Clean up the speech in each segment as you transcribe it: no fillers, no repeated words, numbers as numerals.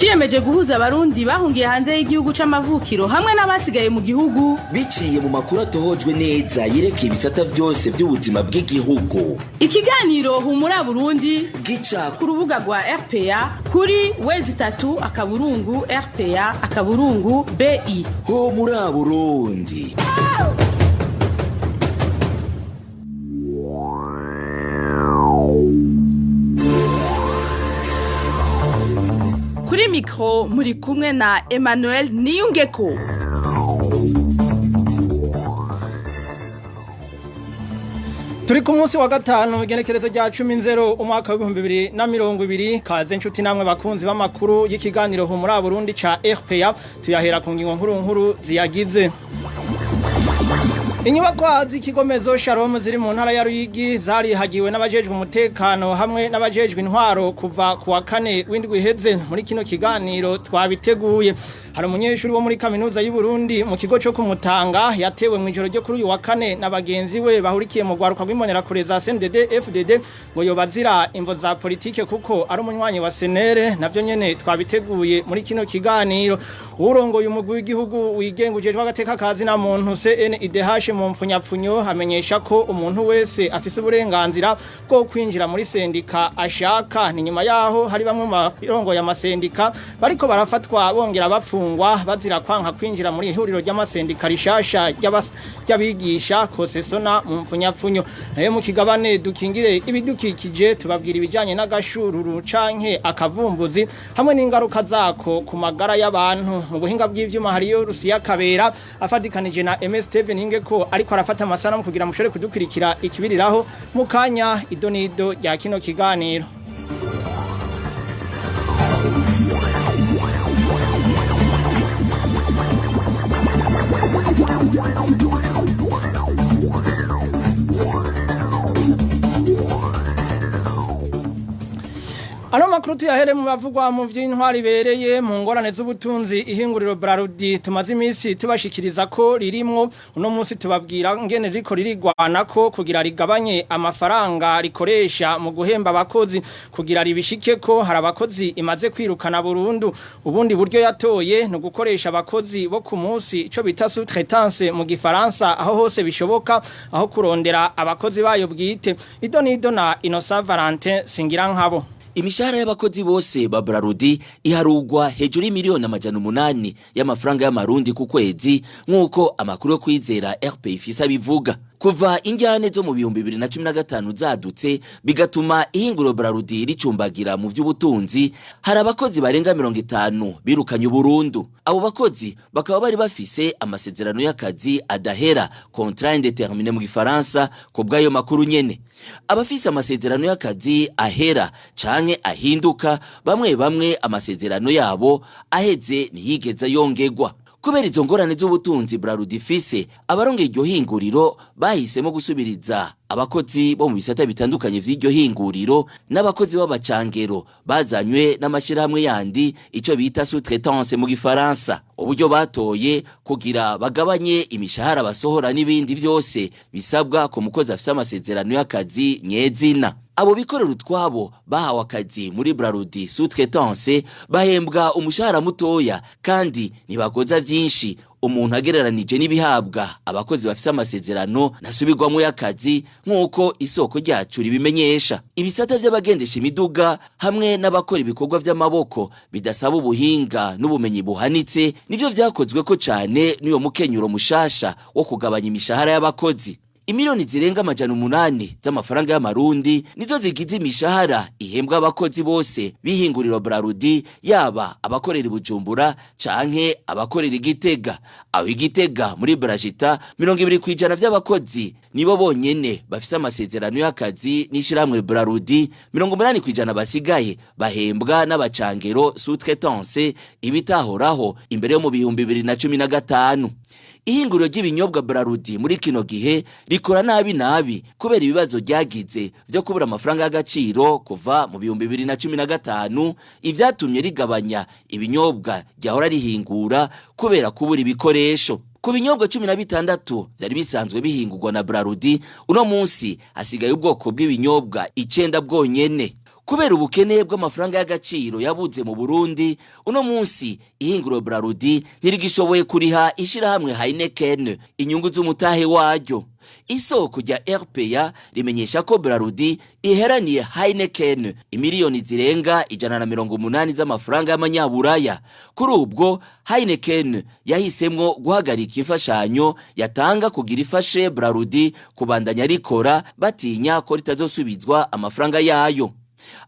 Ciyemeje guhuza Abarundi bahungiye hanze y'igihugu c'amavukiro hamwe n'abasigaye mu gihugu biciye mu makuru atohojwe neza yerekeye ibisata vyose vy'ubuzima bw'igihugu. Ikiganiro Humura Burundi gica ku rubuga rwa RPA kuri w3.rpa.bi. Ho muri Burundi. Kuri mikro muri kumwe na Emmanuel Niyungeko. Turi ku munsi wa gatanu, igenekerezo rya 10 umwaka wa 2020. Kaze nshuti namwe bakunzi b'amakuru y'ikiganiro Humura Burundi ca RPA. Tuyahera ku ngingo nkuru nkuru ziyagize. Inyubakwa z'ikigomezo Shalom ziri mu ntara ya Ruyigi zarihagiwe n'abajejwe umutekano hamwe n'abajejwe intwaro kuva ku wa kane w'indwi iheze. Muri kino kiganiro twabiteguye. Hari umunyeshuri wo muri kaminuza y'u Burundi mu kigo cyo kumutanga yatewe mu ijoro ryo kuri uyu wa kane na bagenzi we bahurikiye mu rwaruka rw'imbonerakure za CNDD FDD, ngo yobazira imvo za politike kuko ari umunywanyi wa CNL. Navyo nyene twabiteguye muri kino kiganiro. Urongoye umugwi w'igihugu wigenga ujejwe agateka kazi na muntu, CNIDH mu mpfunyapfunyo, hamenyesha ko umuntu wese afise uburenganzira bwo kwinjira muri sendika ashaka. Ni nyuma yaho hari bamwe mu barongoye amasendika bariko barafatwa bongera bapfungwa bazira kwanka kwinjira muri ihuriro ry'amasendika rishasha ry'abigisha, Kosesona mu mpfunyapfunyo. Nayo mu kigabane dukingire ibidukikije, tubabwira ibijanye n'agashururu canke akavumbuzi hamwe n'ingaruka zako ku magara y'abantu. Mu buhinga bw'ivyuma hariyo Rusiya Kabera afatikanije na MS Steven Ingeko, ariko arafata amasanamu kugira mushobore kudukurikira ikibiriraho. Mu kanya, idonido rya kino kiganiro. Ano makuru tuyahere mu bavugwa mu vy'intwari bereye. Mu ngorane z'ubutunzi ihinguriro Brarudi tumaze iminsi tubashikiriza ko ririmwo, uno munsi tubabwira ngene riko ririgwana ko kugira rigabanye amafaranga rikoresha mu guhemba abakozi. Kugira ribishike ko hari abakozi imaze kwirukana burundu. Ubundi buryo yatoye no gukoresha abakozi bo ku munsi, ico bita sous-traitance mu gifaransa, aho hose bishoboka aho kurondera abakozi bayo bwite. Ido nido na Innocent Valentin Singirankabo. Imishahara y'abakozi bose ba Brarudi iharugwa hejuru y'imiliyoni 800 y'amafaranga y'amarundi ku kwezi, nk'uko amakuru yo kwizera RP ifise abivuga. Kuva injyane zo mu 2015 zadutse, bigatuma ihinguro Brarudi ricumbagira mu vy'ubutunzi, hari abakozi barenga 50 birukanye burundu. Abo bakozi bakaba bari bafise amasezerano y'akazi adahera, contrat indéterminé mu gifaransa. Ku bw'ayo makuru nyene, abafise amasezerano y'akazi ahera canke ahinduka, bamwe bamwe amasezerano yabo aheze ntiyigeze yongerwa. Kubera izo ngorane z'ubutunzi Brarudi ifise, abarongeye iryo hinguriro bahisemo gusubiriza abakozi bo mu bisata bitandukanye vy'iryo hinguriro n'abakozi b'abacangero bazanywe n'amashirahamwe yandi, ico bita sous-traitance mu gifaransa. Uburyo batoye kugira bagabanye imishahara basohora n'ibindi vyose bisabwa ku mukozi afise amasezerano y'akazi nyezina. Abo bikorera utwabo bahawe akazi muri Brarudi sous-traitance bahembwa umushahara mutoya kandi ntibagoza vyinshi umuntu agereranije n'ibihabwa abakozi bafise amasezerano ntasubirwamwo y'akazi, nk'uko isoko ryacu ribimenyesha. Ibisata vy'abagendesha imiduga hamwe n'abakora ibikorwa vy'amaboko bidasaba ubuhinga n'ubumenyi buhanitse nivyo vyakozweko cane n'uyo mukenyuro mushasha wo kugabanya imishahara y'abakozi. Imiliyoni zirenga 800 z'amafaranga y'amarundi nizo zigize imishahara ihembwa abakozi bose b'ihinguriro Brarudi, yaba abakorera i Bujumbura canke abakorera Igitega. Aho Igitega muri Brajita, 20% vy'abakozi nibo bonyene bafise amasezerano y'akazi n'ishirahamwe Brarudi. 80% basigaye bahembwa n'abacangero, sous-traitance, ibitahoraho imbere yo mu 2015. Ihinguriro ry'ibinyobwa Brarudi muri kino gihe rikora nabi nabi kubera ibibazo ryagize vyo kubura amafaranga y'agaciro kuva mu 2015, ivyatumye rigabanya ibinyobwa ryahora rihingura kubera kubura ibikoresho. Ku binyobwa 16 vyari bisanzwe bihingurwa na Brarudi, uno munsi hasigaye ubwoko bw'ibinyobwa 9 bwonyene. Kubera ubukene bw'amafaranga y'agaciro yabuze mu Burundi, uno munsi ihinguriro Brarudi ntirigishoboye kuriha ishirahamwe Heineken inyungu z'umutahe waryo. Isoko rya RPA rimenyesha ko Brarudi iheraniye Heineken imiliyoni zirenga 180 z'amafaranga y'amanyaburaya. Kuri ubwo Heineken yahisemwo guhagarika imfashanyo yatanga kugira ifashe Brarudi kubandanya rikora, batinya ko ritazosubizwa amafaranga yayo.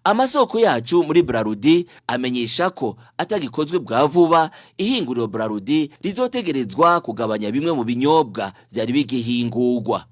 Amasoko yacu muri Brarudi amenyesha ko atagikozwe bwa vuba, ihinguriro Brarudi rizotegerezwa kugabanya bimwe mu binyobwa vyari bigihingurwa.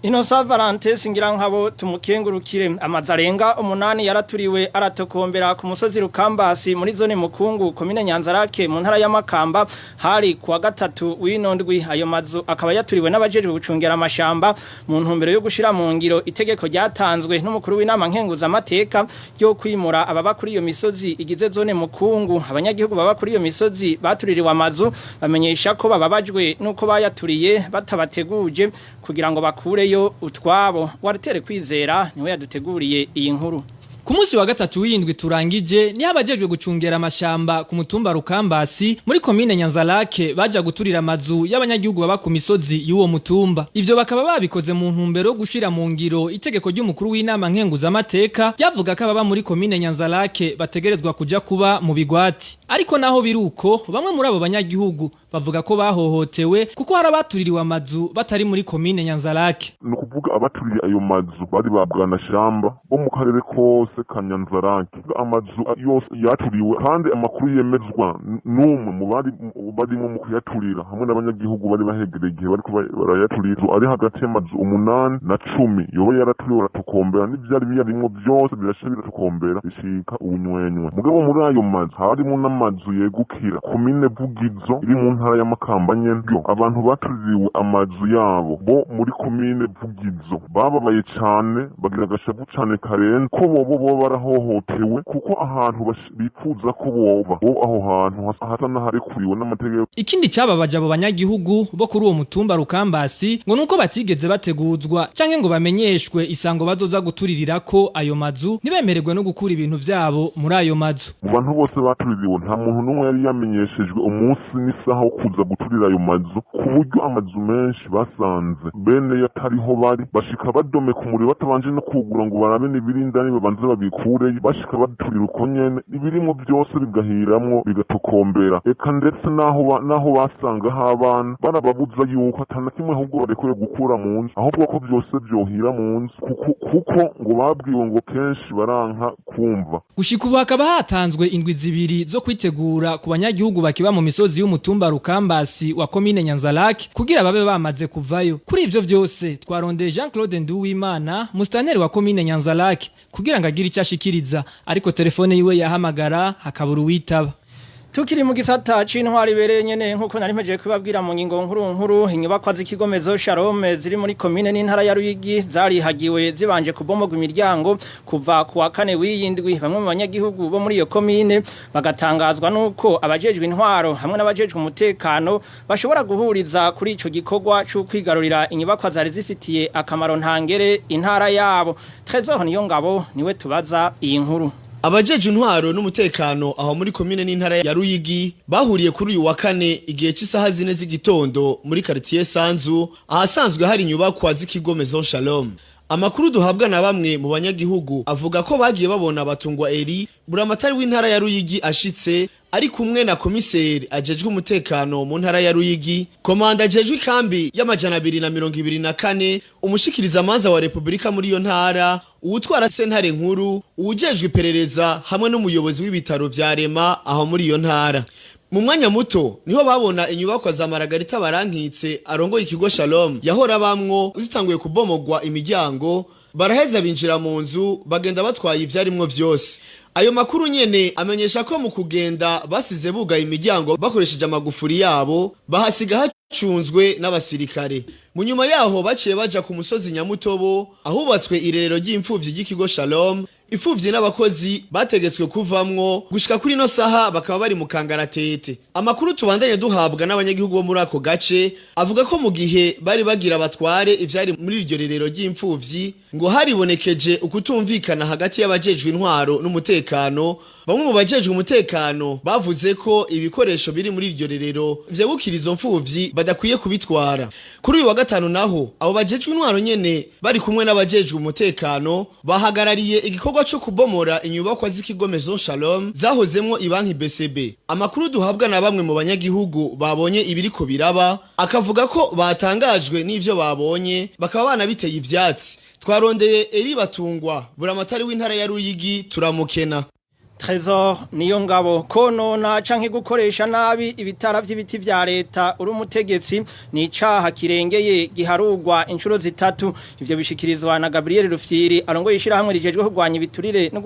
Inosa Valente nkabo tumukengurukire. Amazu arenga 8 yaraturiwe aratokombera ku musozi Rukambasi muri zone Mukungu, komine Nyanzarake, mu ntara ya Makamba, hari kuwa gatatu w'ino ndwi. Ayo mazu akaba yaturiwe n'abajejwe gucungera amashamba mu ntumbero yo gushira mu ngiro itegeko ryatanzwe n'umukuru w'inama nkenguza amateka ryo kwimura ababa kuri iyo misozi igize zone Mukungu. Abanyagihugu baba kuri iyo misozi batuririwe amazu bamenyesha ko bababajwe nuko bayaturiye batabateguje kugira ngo bakureyo utwabo. Waritere Kwizera niwe yaduteguriye iyi nkuru. Ku munsi wa gatatu w'indwi turangije niho abajejwe gucungera amashamba ku mutumba Rukambasi muri komine Nyanzarake baja guturira amazu y'abanyagihugu baba ku misozi y'uwo mutumba. Ivyo bakaba babikoze mu ntumbero yo gushira mu ngiro itegeko ry'umukuru w'inama nkenguzamateka ryavuga ko ababa muri komine Nyanzarake bategerezwa kuja kuba mu bigwati. Ariko naho biruko, bamwe muri abo banyagihugu bavuga ko bahohotewe kuko hari abatuririwe amazu batari muri komine Nyanzarake. Ni ukuvuga abaturiye ayo mazu bari ba bwanashamba bo mu karere kose ka Nyanzarake. Amazu yose yaturiwe, kandi amakuru yemezwa n'umwe mu bari barimo mu kuyaturira hamwe n'abanyagihugu bari bahegereye igihe bariko barayaturira, ari hagati y'amazu 8 na 10 yoba yaraturiwe aratokombera, n'ivyari biyarimwo byose birasha biratokombera bishika ubunywenywe. Mugabo muri ayo mazu harimo n'amazu yegukira komine Vugizo iri mu ntara ya Makamba nyene. Abantu batuririwe amazu yabo bo muri komine Vugizo bababaye cane, bagira agashavu cane karenze ko bobo boba barahohotewe, kuko ahantu bifuza ko boba bo aho hantu hasa n'aharekuriwe n'amategeko. Ikindi cyababaje abo banyagihugu bo kuri uwo mutumba Rukambasi ngo nuko batigeze bateguzwa canke ngo bamenyeshwe isango bazoza guturirirako ayo mazu, ntibemererwe no gukura ibintu vyabo muri ayo mazu. Mu bantu bose batuririwe nta muntu n'umwe yari yamenyeshejwe umunsi n'isaha wo kuza guturira ayo mazu, ku buryo amazu menshi basanze bene yatariho bari, bashika badomeka umuriro batabanje no kugura ngo barabe n'ibiri indani babanze babikureyo, bashika baturira uko nyene, ibirimwo byose bigahiramwo bigatokombera. Eka ndetse naho basanga h'abana barababuza yuko atana kimwe ahubwo barekure gukura mu nzu, ahubwo ko byose vyohira mu nzu, kuko ngo babwiwe ngo kenshi baranka kumva. Gushika ubu hakaba hatanzwe indwi 2 zo kwitegura ku banyagihugu bakiba mu misozi y'umutumba Rukambasi wa komine Nyanzarake kugira babe bamaze kuvayo. Kuri ivyo vyose twarondeye Jean Claude Nduwimana, mustaneri wa komine Nyanzarake, kugira ngo agire icyo ashikiriza, ariko telefone yiwe yahamagara hakabura uwitaba. Tukiri mu gisata c'intwari ibereye nyene, nkuko nari mpejeje kubabwira mu ngingo nkuru nkuru, inyubakwa z'ikigo Maison Shalom ziri muri komine n'intara ya Ruyigi zarihagiwe zibanje kubomogwa imiryango kuva ku wa kane w'iyindwi. Bamwe mu banyagihugu bo muri iyo komine bagatangazwa nuko abajejwe intwaro hamwe n'abajejwe umutekano bashobora guhuriza kuri ico gikorwa co kwigarurira inyubakwa zari zifitiye akamaro ntangere intara yabo. Trezor Niyongabo niwe tubaza iyi nkuru. Abajeje intwaro n'umutekano aho muri komine n'intara ya Ruyigi bahuriye kuri uyu wa kane igihe cy'isaha 4 z'igitondo muri quartier Sanzu, ahasanzwe hari inyubakwa z'ikigo Maison Shalom. Amakuru duhabwa na bamwe mu banyagihugu avuga ko bagiye babona Batungwa Eri, buramatari w'intara ya Ruyigi, ashitse ari kumwe na komiseri ajejwe umutekano mu ntara ya Ruyigi, komanda ajejwe ikambi y'224, umushikirizamanza wa Republika muri iyo ntara, uwutwara sentare nkuru, uwujejwe iperereza hamwe n'umuyobozi w'ibitaro vya Rema aho muri iyo ntara. Mu mwanya muto niho babona inyubakwa za Maragarita Barankitse arongoye ikigo Shalom yahora bamwo zitanguye kubomogwa imiryango, baraheza binjira mu nzu bagenda batwaye ivyarimwo vyose. Ayo makuru nyene amenyesha ko mu kugenda basize bugaye imiryango bakoresheje amagufuri yabo, bahasiga hacunzwe n'abasirikare. Mu nyuma yaho baciye baja ku musozi Nyamutobo ahubatswe irerero ry'imfuvyi ry'ikigo Shalom. Imfuvyi n'abakozi bategetswe kuvamwo gushika kuri ino saha bakaba bari mu kangaratete. Amakuru tubandanye duhabwa n'abanyagihugu bo muri ako gace avuga ko mu gihe bari bagira batware ivyari muri iryo rerero ry'imfuvyi, Ngo haribonekeje ukutumvikana hagati y'abajejwe intwaro n'umutekano. Bamwe mu bajejwe umutekano bavuze ko ibikoresho biri muri iryo rerero vyegukira izo mfuvyi badakwiye kubitwara. Kuri uyu wa gatanu naho, abo bajejwe intwaro nyene bari kumwe n'abajejwe umutekano bahagarariye igikorwa co kubomora inyubakwa z'ikigo Maison Shalom zahozemwo ibanki BCB. Amakuru duhabwa na bamwe mu banyagihugu babonye ibiriko biraba akavuga ko batangajwe n'ivyo babonye, bakaba banabiteye ivyatsi. Twarondeye Eri Batungwa, buramatari w'intara ya Ruyigi, turamukena. Trésor niyo ngabo. Konona canke gukoresha nabi ibitara vy'ibiti vya leta uri umutegetsi ni icaha kirengeye, giharugwa inshuro zitatu. Ivyo bishikirizwa na Gabriel Rufyiri, arongoye ishirahamwe rijejwe kurwanya ibiturire no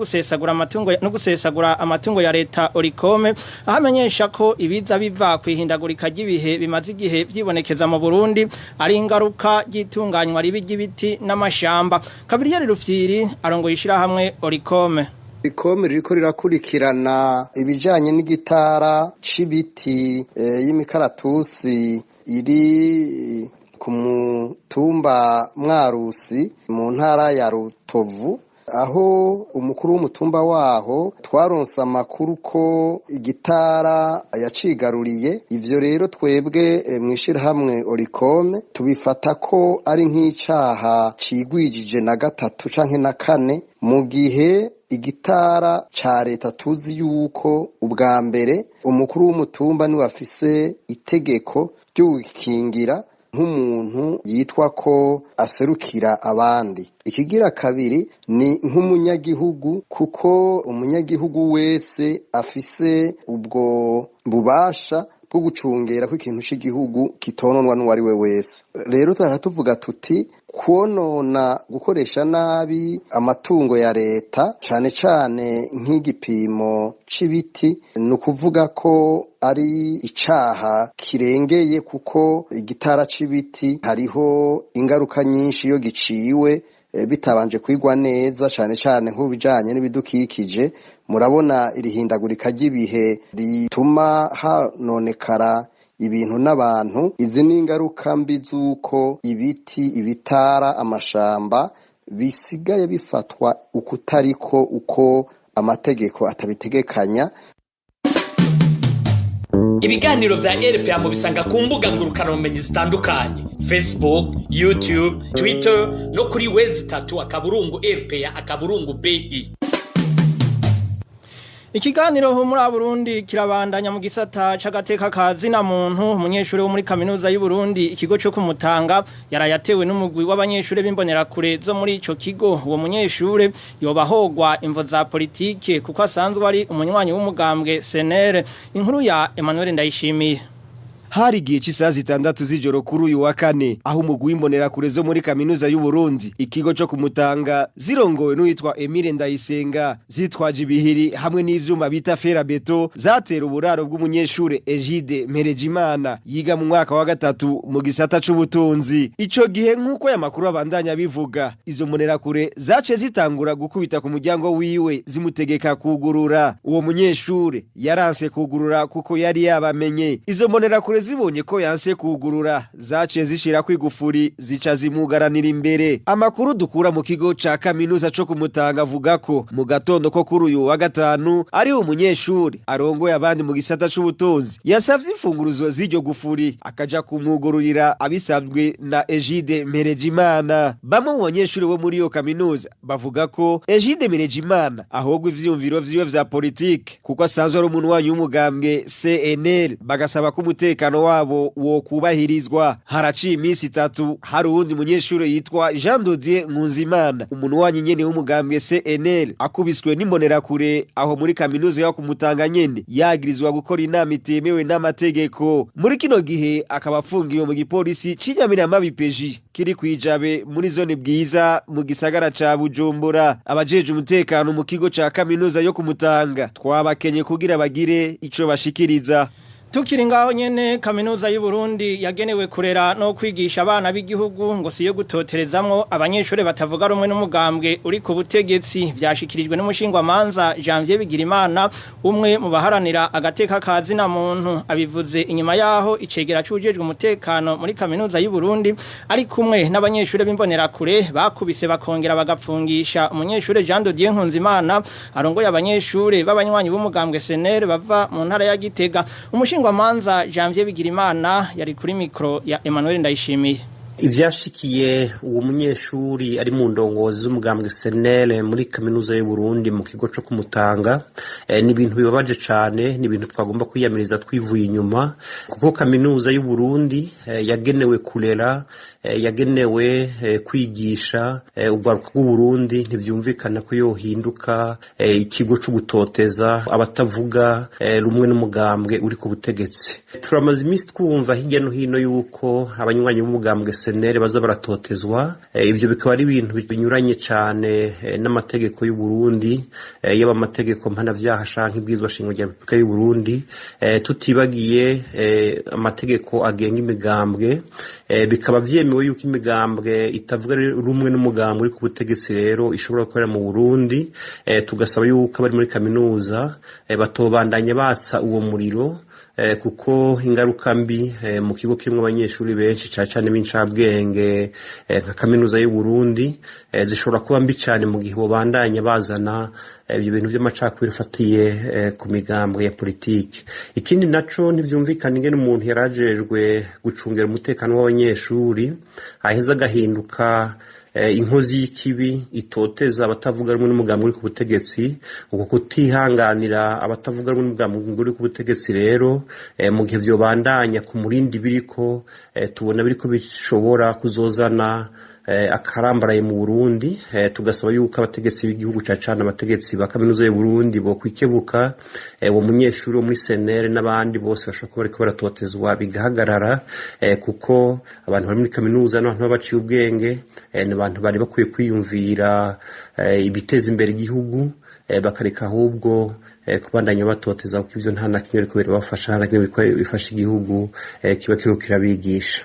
gusesagura amatungo ya leta, Olucome, aho amenyesha ko ibiza biva kwihindagurika ry'ibihe bimaze igihe vyibonekeza mu Burundi ari ingaruka ry'itunganywa ribi ry'ibiti n'amashamba. Gabriel Rufyiri arongoye ishirahamwe Olucome. Olucome ririko rirakurikirana ibijanye n'igitara c'ibiti y'imikaratusi iri ku mutumba Mwarusi mu ntara ya Rutovu, aho umukuru w'umutumba waho twaronse amakuru ko igitara yacigaruriye. Ivyo rero twebwe mw'ishirahamwe Olucome tubifata ko ari nk'icaha cigwijije na gatatu canke na kane, mu gihe igitara ca leta tuzi yuko ubwa mbere umukuru w'umutumba niwe afise itegeko ryo gukingira nk'umuntu yitwa ko aserukira abandi. Ikigira kabiri ni nk'umunyagihugu, kuko umunyagihugu wese afise ubwo bubasha bwo gucungera ko ikintu c'igihugu kitononwa n'uwari we wese. Rero tukaba tuvuga tuti kwonona, gukoresha nabi amatungo ya leta, cane cane nk'igipimo c'ibiti, ni ukuvuga ko ari icaha kirengeye, kuko igitara c'ibiti hariho ingaruka nyinshi iyo giciwe bitabanje kwigwa neza, cane cane nk'ubijanye n'ibidukikije. Murabona irihindagurika ry'ibihe rituma hanonekara ibintu n'abantu. Izi ni ingaruka mbi z'uko ibiti, ibitara, amashamba bisigaye bifatwa ukutariko, uko amategeko atabitegekanya. Ibiganiro vya RPA mubisanga ku mbuga ngurukanabumenyi zitandukanye: Facebook, YouTube, Twitter no kuri w3.rpa.bi. Ikiganiro muri Burundi kirabandanya. Mu gisata c'agateka ka zina muntu, umunyeshuri wo muri kaminuza y'u Burundi, ikigo cyo kumutanga, yarayatewe n'umugwi w'abanyeshuri b'imbonerakure zo muri ico kigo. Uwo munyeshure yobahogwa imvo za politike, kuko asanzwe ari umunywanyi w'umugambwe CNL. Inkuru ya Emmanuel Ndayishimiye. Hari igihe cy'isaha 6 z'ijoro kuri uyu wa kane, aho umugwi w'imbonerakure zo muri kaminuza y'u Burundi, ikigo cyo kumutanga, zirongowe n'uwitwa Emile Ndayisenga, zitwaje ibihiri hamwe n'ivyuma bita fer à béton, zatera uburaro bw'umunyeshure Egide Mperejimana, yiga mu mwaka wa gatatu mu gisata c'ubutunzi. Ico gihe, nk'uko aya makuru abandanya bivuga, izo mbonerakure zace zitangura gukubita ku muryango wiwe, zimutegeka kugurura. Uwo munyeshure yaranse kugurura kuko yari yabamenye. Izo mbonerakure zibonye ko yanse kugurura, zaciye zishira kwigufuri, zica zimugaranira imbere. Amakuru dukura mu kigo ca kaminuza co kumutanga avuga ko mu gatondo ko kuri uyu wa gatanu ari umunyeshuri arongoye abandi mu gisata c'ubutunzi yasavye imfunguruzo z'iryo gufuri, akaja kumwugururira abisabwe na Egide Mperejimana. Bamwe mu banyeshuri bo muri iyo kaminuza bavuga ko Egide Mperejimana ahogwa ivyiyumviro vyiwe vya politike, kuko asanzwe ari umuntu wanyu w'umugambwe CNL, bagasaba ko umutekano wabo wo kubahirizwa. Haraciye iminsi 3 hari uwundi munyeshuri yitwa Jean Dodier Nkunzimana, umuntu wanyu nyene w'umugambwe CNL, akubiswe n'imbonerakure aho muri kaminuza yo kumutanga nyene, yagirizwa gukora inama itemewe n'amategeko. Muri kino gihe akaba afungiwe mu gipolisi c'Inyamirama BPJ kiri kwijabe muri zone Bwiza mu gisagara ca Bujumbura. Abajeje umutekano mu kigo ca kaminuza yo kumutanga twabakenye kugira bagire ico bashikiriza. Tukiri ngaho nyene, kaminuza y'u Burundi yagenewe kurera no kwigisha abana b'igihugu ngo siyo gutoterezamwo abanyeshure batavuga rumwe n'umugambwe uri ku butegetsi. Vyashikirijwe n'umushingwa manza Janvier Bigirimana, umwe mu baharanira agateka kazi na muntu. Abivuze inyuma yaho icegera cujejwe umutekano muri kaminuza y'u Burundi ari kumwe n'abanyeshure b'imbonerakure bakubise bakongera bagapfungisha umunyeshure Jean de Dieu Nkunzimana arongoye abanyeshure b'abanywanyi b'umugambwe SNL bava mu ntara ya Gitega. Umushingwamanza Janvier Bigirimana yari kuri mikro ya Emmanuel Ndayishimiye. Ivyashikiye uwo munyeshuri ari mu ndongozi z'umugambwe SNL muri kaminuza y'u Burundi mu kigo co kumutanga ni ibintu bibabaje cane, ni ibintu twagomba kwiyamiriza twivuye inyuma, kuko kaminuza y'u Burundi yagenewe kurera, yagenewe kwigisha urwaruka rw'u Burundi. Ntivyumvikana ko yohinduka ikigo co gutoteza abatavuga rumwe n'umugambwe uri ku butegetsi. Turamaze iminsi twumva hirya no hino yuko abanywanyi b'umugambwe SNL baza baratotezwa. Ivyo bikaba ari ibintu binyuranye cane n'amategeko y'u Burundi, yaba amategeko mpanavyaha canke ibwirizwa shingiro rya Repubulika y'u Burundi, tutibagiye amategeko agenga imigambwe. Bikaba vyemewe yuko imigambwe itavuga rumwe n'umugambwe uri ku butegetsi rero ishobora gukorera mu Burundi. Tugasaba yuko abari muri kaminuza batobandanya batsa uwo muriro, kuko ingaruka mbi mu kigo kirimwo abanyeshuri benshi cane cane b'incabwenge nka kaminuza y'u Burundi zishobora kuba mbi cane mu gihe bobandanya bazana ibyo bintu by'amacakubiri afatiye ku migambwe ya politiki. Ikindi naco, ntivyumvikana ingene umuntu yarajejwe gucungera umutekano w'abanyeshuri aheza agahinduka inkozi y'ikibi itoteza abatavuga rumwe n'umugambi uri ku butegetsi. Uko kutihanganira abatavuga rumwe n'umugambi uri ku butegetsi rero, mu gihe vyobandanya ku murindi biriko, tubona biriko bishobora kuzozana akarambaraye mu Burundi. Tugasaba yuko abategetsi b'igihugu, cane cane abategetsi ba kaminuza y'u Burundi, bo kwikebuka, uwo munyeshuri wo muri SNL n'abandi bose bashobora kuba bariko baratotezwa bigahagarara, kuko abantu bari muri kaminuza n'abantu baba baciye ubwenge, ni abantu bari bakwiye kwiyumvira ibiteza imbere igihugu, bakareka ahubwo kubandanya batoteza, kuko ivyo nta na kimwe biriko birabafasha, nta na kimwe biriko bifasha igihugu kiba kiriko kirabigisha.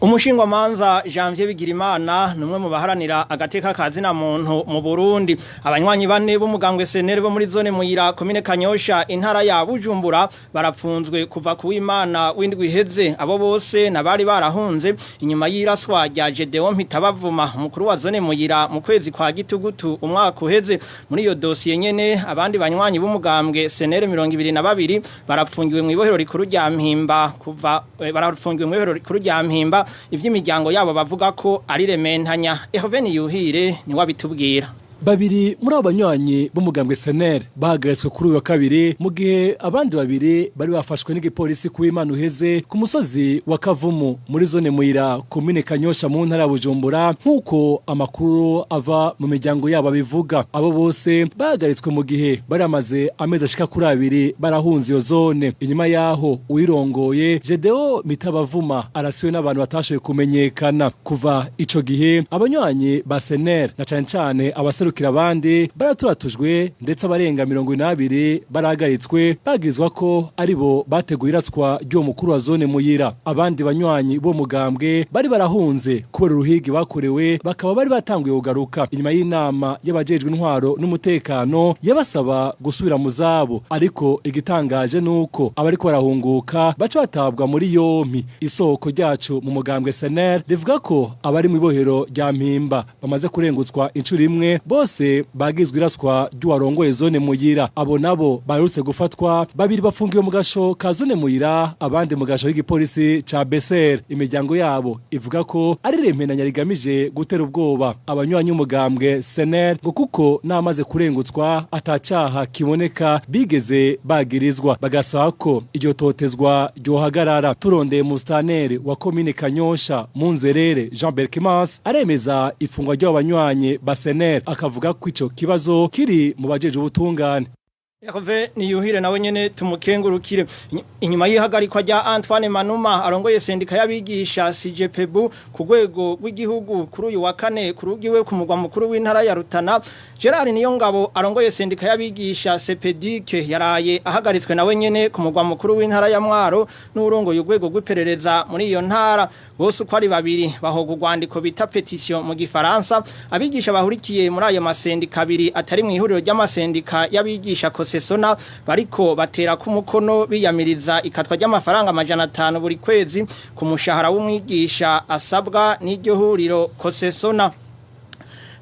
Umushingwamanza Janvier Bigirimana numwe mu baharanira agateka kazi na muntu mu Burundi. Abanywanyi bane b'umugambwe SNL bo muri zone Muyira, komine Kanyosha, intara ya Bujumbura barapfunzwe kuva ku Imana w'indwi iheze. Abo bose nabari barahunze inyuma y'iraswa rya Gedeon Mpitabavuma, umukuru wa zone Muyira, mu kwezi kwa gitugutu umwaka uheze. Muri iyo dosiye nyene, abandi banywanyi b'umugambwe SNL 22 barapfungiwe mu ibohero rikuru rya Mpimba kuva barapfungiwe mu ibohero rikuru rya Mpimba, ivy'imiryango yabo bavuga ko ari rementanya. Ehoveni Yuhire ni wabitubwira. Babiri muri abo banywanyi b'umugambwe SNL bahagaritswe kuri uyu wa kabiri, mu gihe abandi babiri bari bafashwe n'igipolisi ku Imana uheze ku musozi wa Kavumu muri zone Muyira, komine Kanyosha, mu ntara ya Bujumbura, nk'uko amakuru ava mu miryango yabo abivuga. Abo bose bahagaritswe mu gihe bari bamaze amezi ashika kuri 2 barahunze iyo zone, inyuma yaho uyirongoye Gedeo Mitabavuma arasiwe n'abantu batashoboye kumenyekana. Kuva ico gihe abanywanyi ba SNL na cane cane abaseru abandi baraturatujwe, ndetse abarenga 42 barahagaritswe bagirizwa ko aribo bateguye iraswa ry'uwo mukuru wa zone Muyira. Abandi banywanyi bo mugambwe bari barahunze kubera uruhigi bakorewe bakaba bari batanguye kugaruka inyuma y'inama y'abajejwe intwaro n'umutekano yabasaba gusubira mu zabo, ariko igitangaje nuko abariko barahunguka baca batabwa muri yompi. Isoko ryacu mu mugambwe SNL rivuga ko abari mu ibohero rya Mpimba bamaze kurengutswa incuro imwe bose bagizwe iraswa ry'uwarongoye zone Muyira. Abo nabo baherutse gufatwa, babiri bafungiwe mu gasho ka zone Muyira, abandi mu gasho y'igipolisi ca BSR. Imiryango yabo ivuga ko ari remenanya rigamije gutera ubwoba abanywanyi umugambwe SNL, ngo kuko namaze kurengutswa atacaha kiboneka bigeze bagirizwa, bagasaba ko iryo totezwa ryohagarara. Turondeye mustaneri wa komine Kanyosha Munzerere Jean Berkimas aremeza ifungwa ry'abo banywanyi ba SNL, akavuga ko ico kibazo kiri mu bajeje ubutungane. Hervé Niyuhire nawe nyene tumukengurukire. Inyuma y'ihagarikwa rya Antoine Manuma arongoye sendika y'abigisha CGPB ku rwego rw'igihugu kuri uyu wa kane kurugiwe ku mugwa mukuru w'intara ya Rutana, Gerard Niyongabo arongoye sendika y'abigisha CPDIC yaraye ahagaritswe nawe nyene ku mugwa mukuru w'intara ya Mwaro n'urongoye urwego rw'iperereza muri iyo ntara. Bose uko ari babiri bahoga urwandiko bita petition mu gifaransa. Abigisha bahurikiye muri ayo masendika abiri atari mu ihuriro ry'amasendika y'abigisha Kosesona bariko batera ku mukono biyamiriza ikatwa ry'amafaranga 500 buri kwezi ku mushahara w'umwigisha asabwa n'iryo huriro Kosesona.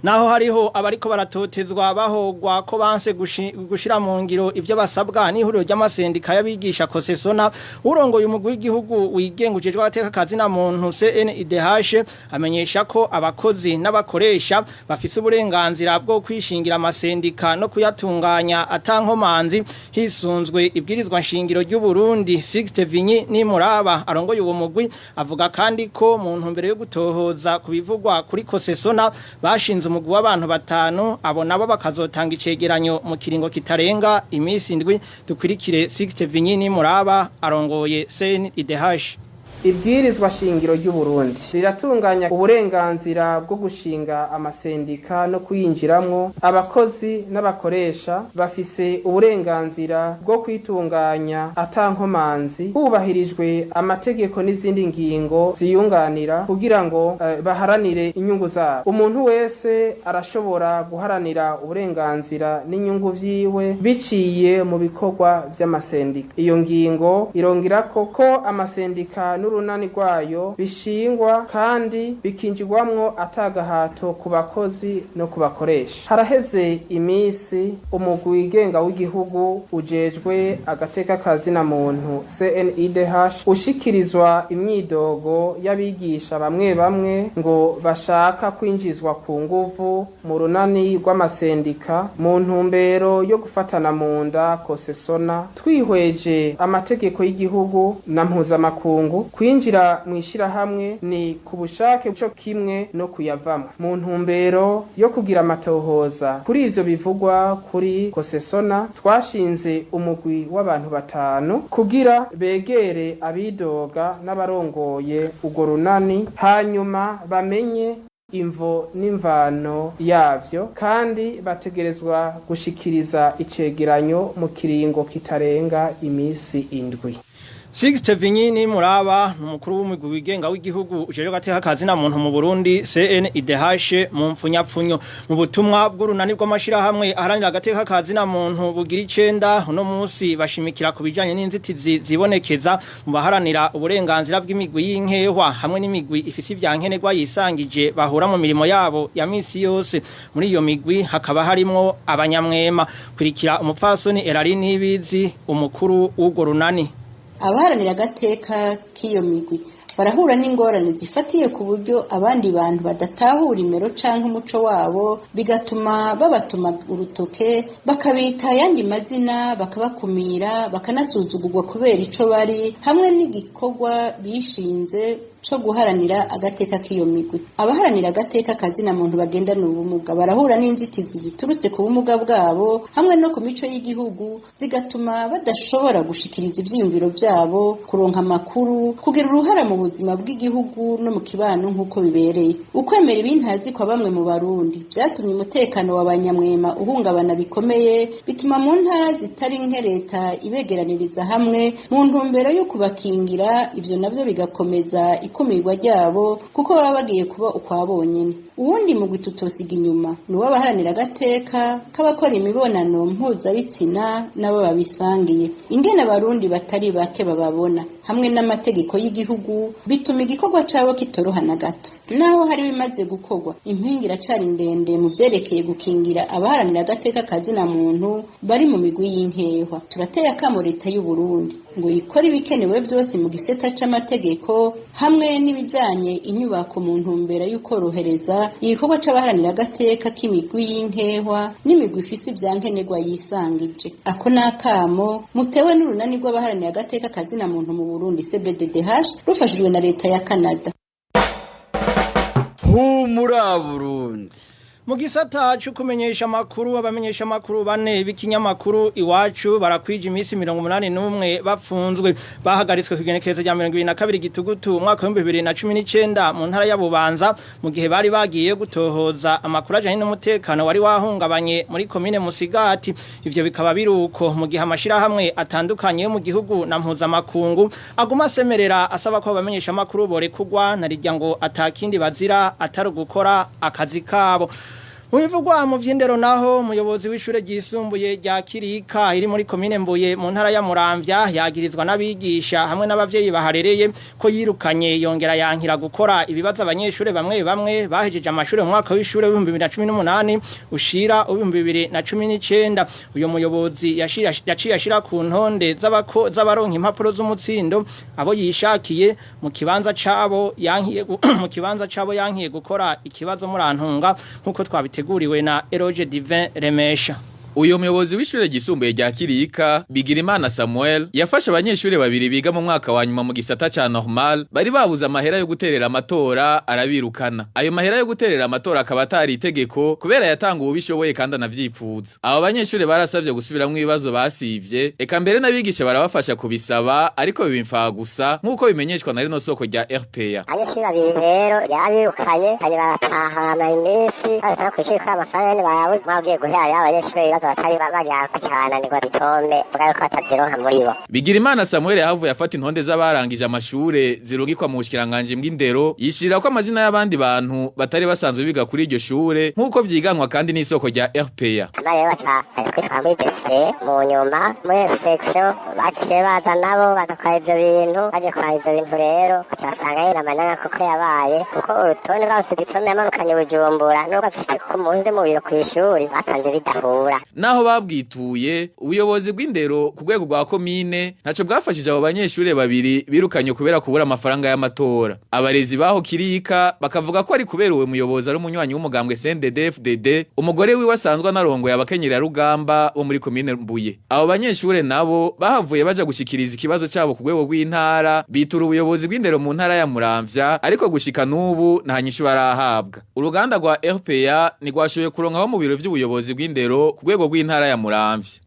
Naho hariho abariko baratotezwa bahogwa ko banse gushira mu ngiro ivyo basabwa n'ihuriro ry'amasendika y'abigisha Kosesona, urongoye umugwi w'igihugu wigenga ujejwe agateka kazi na muntu CNIDH amenyesha ko abakozi n'abakoresha bafise uburenganzira bwo kwishingira amasendika no kuyatunganya atankomanzi hisunzwe ibwirizwa nshingiro ry'u Burundi. Sixte Vinyi Nimuraba arongoye uwo mugwi avuga kandi ko mu ntumbero yo gutohoza kubivugwa kuri Kosesona bashinze umugwi w'abantu batanu, abo nabo bakazotanga icegeranyo mu kiringo kitarenga iminsi 7. Dukurikire Sixte Vinyi Nimuraba arongoye CNIDH. Ibwirizwa shingiro ry'u Burundi riratunganya uburenganzira bwo gushinga amasendika no kuyinjiramwo. Abakozi n'abakoresha bafise uburenganzira bwo kwitunganya atankomanzi hubahirijwe amategeko n'izindi ngingo ziyunganira kugira ngo baharanire inyungu zabo. Umuntu wese arashobora guharanira uburenganzira n'inyungu vyiwe biciye mu bikorwa vy'amasendika. Iyo ngingo irongerako ko amasendika n'urunani rwayo bishingwa kandi bikinjirwamwo atagahato ku bakozi no ku bakoresha. Haraheze iminsi umugwi wigenga w'igihugu ujejwe agateka kazina muntu CNIDH ushikirizwa imyidogo y'abigisha bamwe bamwe ngo bashaka kwinjizwa ku nguvu mu runani rw'amasendika mu ntumbero yo gufatana mu nda Kosesona. Twihweje amategeko y'igihugu na mpuzamakungu, kwinjira mu ishirahamwe ni ku bushake cyo kimwe no kuyavamo. Mu ntumbero yo kugira amatohoza kuri ivyo bivugwa kuri Kosesona, twashinze umugwi w'abantu batanu kugira begere abidoga n'abarongoye urwo runani, hanyuma bamenye imvo n'imvano yavyo, kandi bategerezwa gushikiriza icegeranyo mu kiringo kitarenga iminsi 7. Sixte Vinyi Nimuraba n'umukuru w'umugwi wigenga w'igihugu ujejwe agateka kazi na muntu mu Burundi CNIDH mu mfunyapfunyo. Mu butumwa bw'urunani bw'amashirahamwe aharanira agateka kazi na muntu bugira 9 uno munsi bashimikira ku bijanye n'inzitizi zibonekeza mu baharanira uburenganzira bw'imigwi y'inkehwa hamwe n'imigwi ifise ivyankenerwa yisangije bahura mu mirimo yabo ya misi yose. Muri iyo migwi hakaba harimwo abanyamwema. Kurikira umupfasoni Erari Nibizi umukuru w'urwo runani. Abaharanira agateka k'iyo migwi barahura n'ingorane zifatiye ku buryo abandi bantu badatahura imero canke umuco wabo, bigatuma babatuma urutoke bakabita ayandi mazina, bakabakumira, bakanasuzugurwa kubera ico bari hamwe n'igikorwa bishinze co guharanira agateka k'iyo migwi. Abaharanira agateka kazina muntu bagendana ubumuga barahura n'inzitizi ziturutse ku bumuga bwabo hamwe no ku mico y'igihugu, zigatuma badashobora gushikiriza ivyiyumviro vyabo, kuronka amakuru, kugira uruhara mu buzima bw'igihugu no mu kibano nk'uko bibereye. Ukwemera ibintazi kwa bamwe mu Barundi vyatumye umutekano w'abanyamwema uhungabana bikomeye, bituma mu ntara zitari nke leta ibegeraniriza hamwe mu ntumbero yo kubakingira. Ivyo navyo bigakomeza ikumirwa ryabo kuko baba bagiye kuba ukwa bonyene. Uwundi mugwi tutosiga inyuma ni uw'abaharanira agateka k'abakora imibonano mpuzabitsina nabo babisangiye. Ingene Abarundi batari bake bababona hamwe n'amategeko y'igihugu bituma igikorwa cabo kitoroha na gato. Naho hari bimaze gukorwa, impinga iracari ndende mu vyerekeye gukingira abaharanira agateka kazina muntu bari mu migwi y'inkehwa. Turateye akamo leta y'u Burundi ngo ikore ibikenewe vyose mu gisata c'amategeko hamwe n'ibijanye inyubako mu ntumbero y'ukorohereza igikorwa c'abaharanira agateka k'imigwi y'inkehwa n'imigwi ifise ivyankenerwa yisangije. Ako n'akamo mutewe n'urunani rw'abaharanira agateka kazina muntu mu Burundi CBDDH rufashijwe na leta ya Canada. Humura Burundi. Mu gisata cyo kumenyesha amakuru, abamenyesha amakuru bane b'ikinyamakuru Iwacu barakwije iminsi 81 bapfunzwe. Bahagaritswe ku igenekerezo rya 22 Gitugutu umwaka wa 2019 mu ntara ya Bubanza, mu gihe bari bagiye gutohoza amakuru ajanye n'umutekano wari wahungabanye muri komine Musigati. Ivyo bikaba biruko mu gihe amashirahamwe atandukanye yo mu gihugu na mpuzamakungu aguma asemerera asaba ko abamenyesha amakuru borekugwa, narirya ngo atakindi bazira atari gukora akazi kabo. Mu bivugwa mu vy'indero naho, umuyobozi w'ishure ryisumbuye rya Kirika iri muri komine Mbuye mu ntara ya Muramvya yagirizwa n'abigisha hamwe n'abavyeyi baharereye ko yirukanye yongera yankira gukora ibibazo abanyeshure bamwe bamwe bahejeje amashure mu mwaka w'ishure w'ibihumbi 2018 ushira 2019. Uyo muyobozi yaciye ashira ku ntonde z'abaronka impapuro z'umutsindo abo yishakiye mu kibanza cabo yankiye mu kibanza cabo yankiye gukora ikibazo. Murantunga, nkuko twabiteguriwe na Eroge Divin Remesha. Uyo muyobozi w'ishure ryisumbuye rya Kirika, Bigirimana Samuel, yafashe abanyeshure babiri biga mu mwaka wa nyuma mu gisata ca normal bari babuze amahera yo guterera amatora, arabirukana. Ayo mahera yo guterera amatora akaba atari itegeko kubera yatanga uwubishoboye kandi anavyipfuza. Abo banyeshure barasavye gusubiramwo ibibazo basivye, eka mbere n'abigisha barabafasha kubisaba, ariko biba gusa nk'uko bimenyeshwa na rino soko rya RPA. Abanyeshuri babiri rero yarabirukanye, hanyuma baratahana iminsi basaba kw'ishuri ko amafaranga nyene bayabuze. Mwabwiye guhera rero abanyeshuri ibibazo batari barananirwa diplôme, vuga yuko batazironka muri bo. Bigirimana Samuel yahavuye afata intonde z'abarangije amashure zirungikwa mu bushikiranganji bw'indero, yishirira ko amazina y'abandi bantu batari basanzwe biga kuri iryo shure, nk'uko vyiganwa kandi n'isoko rya RPA. Hama rero baca baja kwitwara muri DP, mu nyuma muri inspection baciye baza nabo bagakora ivyo bintu. Baje kwa ivyo bintu rero baca basanga nyene amanyanga koko yabaye, kuko urutonde rw'abafite diplôme yamanukanye Bujumbura n'urwo afise ku munsi mu biro kw'ishuri basanze bidahura. Naho babwituye ubuyobozi bw'indero ku rwego rwa komine, ntaco bwafashije abo banyeshure babiri birukanye kubera kubura amafaranga y'amatora. Abarezi baho Kirika bakavuga ko ari kubera uwo muyobozi ari umunywanyi w'umugambwe CNDD-FDD, umugore wiwe asanzwe anarongoye abakenyera rugamba bo muri komine Mbuye. Abo banyeshure nabo bahavuye baja gushikiriza ikibazo cabo ku rwego rw'intara, bitura ubuyobozi bw'indero mu ntara ya Muramvya, ariko gushika n'ubu nta nyishu barahabwa. Uruganda rwa RPA ntigwashoboye kuronkaho mu biro vy'ubuyobozi bw'indero ku rwego rw'intara ya Muramvya.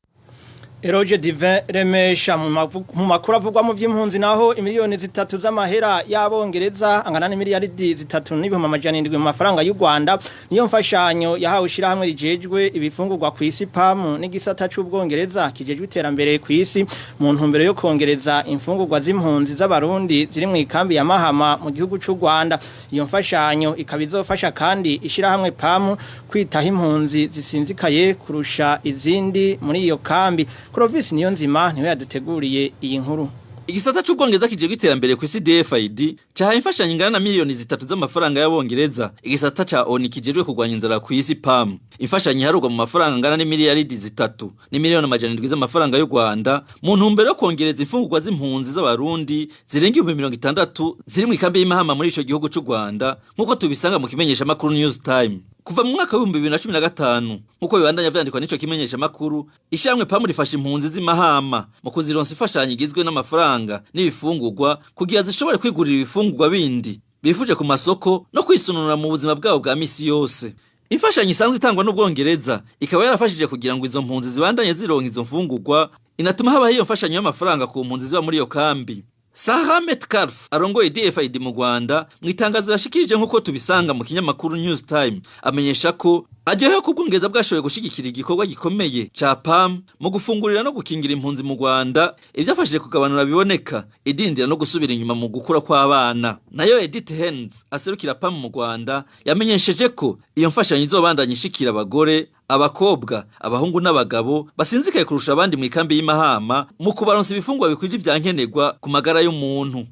Eroge Divin Remesha. Mu makuru avugwa mu vy'impunzi naho, imiliyoni 3 z'amahera y'abongereza angana n'imiliyaridi 3,700 mu mafaranga y'u Rwanda niyo mfashanyo yahawe ishirahamwe rijejwe ibifungurwa ku isi PAM n'igisata c'Ubwongereza kijejwe iterambere ku isi, mu ntumbero yo kongereza imfungurwa z'impunzi z'abarundi ziri mu ikambi ya Mahama mu gihugu c'u Rwanda. Iyo mfashanyo ikaba izofasha kandi ishirahamwe PAM kwitaho impunzi zisinzikaye kurusha izindi muri iyo kambi. Clovis Niyonzima niwe yaduteguriye iyi nkuru. Igisata c'Ubwongereza kijejwe iterambere ku isi DFID cahaye imfashanyo ingana na miliyoni 3 z'amafaranga y'abongereza igisata ca ONU kijejwe kurwanya inzara ku isi PAM. Imfashanyo iharurwa mu mafaranga angana n'imiliyaridi 3 n'imiliyoni 700 z'amafaranga y'u Rwanda, mu ntumbero yo kongereza imfungurwa z'impunzi z'abarundi zirenga 60,000 ziri mu ikambi y'Imahama muri ico gihugu c'u Rwanda, nk'uko tubisanga mu kimenyeshamakuru News Time. Kuva mu mwaka wa 2015, nk'uko bibandanya vyandikwa n'ico kimenyeshamakuru, ishyirahamwe PAM rifasha impunzi z'Imahama mu kuzironsa imfashanyo igizwe n'amafaranga n'ibifungurwa kugira zishobore kwigurira ibifungurwa bindi bifuje ku masoko no kwisununura mu buzima bwabo bwa misi yose. Imfashanyo isanzwe itangwa n'Ubwongereza ikaba yarafashije kugira ngo izo mpunzi zibandanye zironka izo mfungurwa, inatuma habaho iyo mfashanyo y'amafaranga ku mpunzi ziba muri iyo kambi. Sarah Metcalf arongoye DFID mu Rwanda, mu itangazo yashikirije nk'uko tubisanga mu kinyamakuru News Time, amenyesha ko aryohewe ko Ubwongereza bwashoboye gushigikira igikorwa gikomeye ca PAM mu gufungurira no gukingira impunzi mu Rwanda, ivyafashije kugabanura biboneka idindira no gusubira inyuma mu gukura kw'abana. Nayo Edith Hens aserukira PAM mu Rwanda yamenyesheje ko iyo mfashanyo izobandanya ishikira abagore, abakobwa, abahungu n'abagabo basinzikaye kurusha abandi mu ikambi y'Imahama, mu kubaronsa ibifungwa bikwije ivyankenerwa ku magara y'umuntu.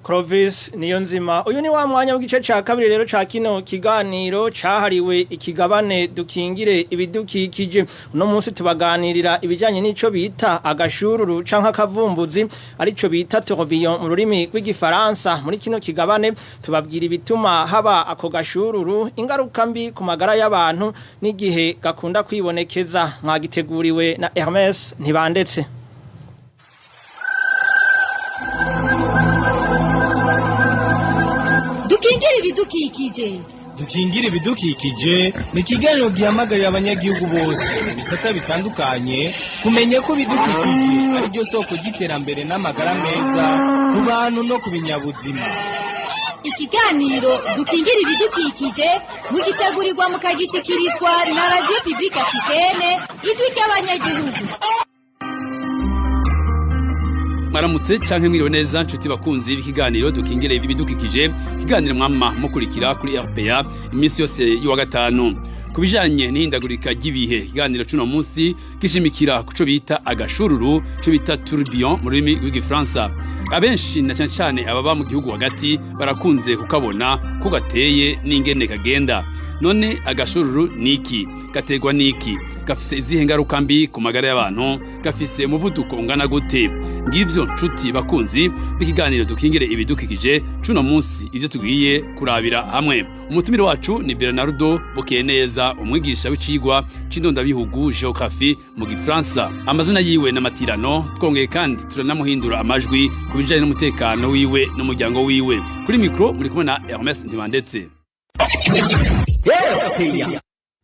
Clovis Niyonzima. Uyu ni wa mwanya w'igice ca kabiri rero ca kino kiganiro cahariwe ikigabane dukingire ibidukikije. Uno munsi tubaganirira ibijanye n'ico bita agashururu canke akavumbuzi, arico bita tourbillon mu rurimi rw'igifaransa. Muri kino kigabane tubabwira ibituma haba ako gashururu, ingaruka mbi ku magara y'abantu n'igihe gakunda kwibonekeza. Mwagiteguriwe na Hermes Ntibandetse. Dukingire ibidukikije. Dukingire ibidukikije ni ikiganiro gihamagarira abanyagihugu bose mu bisata bitandukanye kumenya ko ibidukikije ari ryo soko ry'iterambere n'amagara meza ku bantu no ku binyabuzima. Ikiganiro Dukingire ibidukikije mugitegurirwa, mukagishikirizwa na Radio Publique Africaine, Ijwi ry'Abanyagihugu. Mwaramutse canke mwiriwe neza, nshuti bakunzi b'ikiganiro Dukingire ibidukikije, ikiganiro mwama mukurikira kuri RPA iminsi yose y'uwa gatanu ku bijanye n'ihindagurika ry'ibihe. Ikiganiro cuno munsi gishimikira kuco bita agashururu, co bita tourbillon mu rurimi rw'igifaransa. Abenshi na cane cane ababa mu gihugu hagati barakunze kukabona ko gateye n'ingene kagenda. None agashururu niki? Gaterwa niki? Gafise izihe ngaruka mbi ku magara y'abantu? Gafise umuvuduko ungana gute? Ngivyo, nshuti bakunzi b'ikiganiro Dukingire ibidukikije cuno munsi, ivyo tugiye kurabira hamwe. Umutumire wacu ni Bernardo Bukeneza, umwigisha w'icigwa c'indondabihugu, géographie mu gifaransa. Amazina yiwe n'amatirano, twongeye kandi turanamuhindura amajwi ku bijanye n'umutekano wiwe n'umuryango wiwe. Kuri mikro muri kumwe na Hermes Ntibandetse.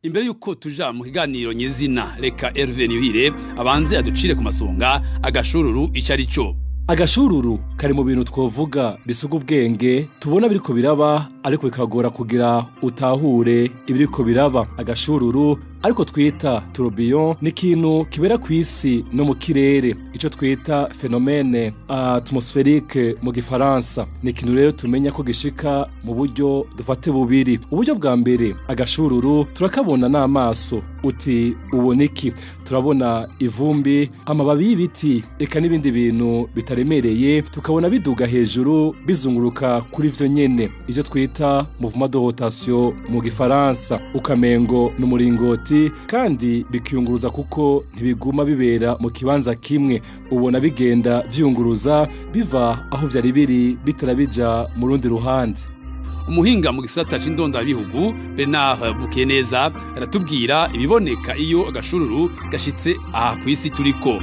Imbere yuko tuja mu kiganiro nyezina, reka Hervé Niyuhire abanze aducire ku masonga agashururu ico ari cyo. Agashururu kari mu bintu twovuga bisuga ubwenge, tubona biriko biraba ariko bikagora kugira utahure ibiriko biraba. Agashururu, ariko twita tourbillon, ni ikintu kibera ku isi no mu kirere, ico twita phénomène atmosphérique mu gifaransa. Ni ikintu rero tumenya ko gishika mu buryo dufate bubiri. Uburyo bwa mbere, agashururu turakabona n'amaso. Uti ubona iki? Turabona ivumbi, amababi y'ibiti, eka n'ibindi bintu bitaremereye, tukabona biduga hejuru bizunguruka kuri vyo nyene, ivyo twita mouvement de rotation mu gifaransa. Ukamengo n'umuringoti, kandi bikiyunguruza kuko ntibiguma bibera mu kibanza kimwe. Ubona bigenda vyiyunguruza, biva aho vyari biri bitara bija mu rundi ruhande. Umuhinga mu gisata c'indondabihugu Bernard Bukeneza aratubwira ibiboneka iyo agashururu gashitse aha kw'isi turiko.